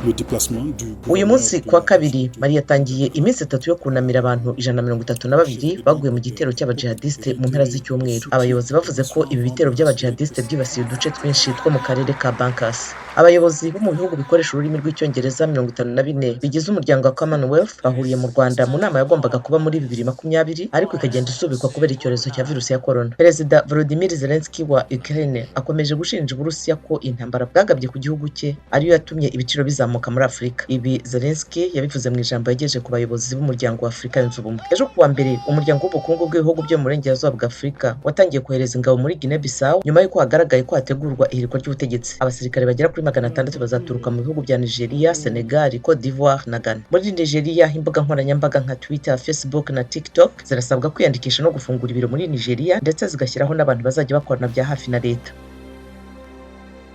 Le déplacement du Uyu munsi kuwa kabiri, Mali yatangiye iminsi 3 yo kunamira abantu 132 baguye mu gitero cy'abajihadiste mu mpera z'icyumweru. Abayobozi bavuze ko ibi bitero by'abajihadiste byibasiye uduce twinshi two mu karere ka Bankas. Abayobozi bo mu bihugu bikoresha ururimi rw'Icyongereza 54 bigize umuryango wa Commonwealth bahuriye mu Rwanda mu nama yagombaga kuba muri 2020, ariko ikagenda isubikwa kubera icyorezo cya virusi ya corona. Perezida Volodymyr Zelensky wa Ukraine akomeje gushinja Uburusiya ko intambara bwagabye ku gihugu cye ariyo yatumye ibiciro bizamuka muri Afurika. Ibi Zelensky yabivuze mu ijambo yagejeje ku bayobozi b'Umuryango wa Afurika Yunze Ubumwe. Ejo kuwa mbere, Umuryango w'Ubukungu bw'Ibihugu byo mu Burengerazuba bwa Afurika watangiye kohereza ingabo muri Guinea Bissau nyuma y'uko hagaragaye ko hategurwa ihirikwa ry'ubutegetsi. Abasirikare bagera kuri 600 bazaturuka mu bihugu bya Nigeria, Senegal, Cote d'Ivoire na Ghana. Muri Nigeria, imbuga nkoranyambaga nka Twitter, Facebook na TikTok zirasabwa kwiyandikisha no gufungura ibiro muri Nigeria, ndetse zigashyiraho n'abantu bazajya bakorana bya hafi na leta.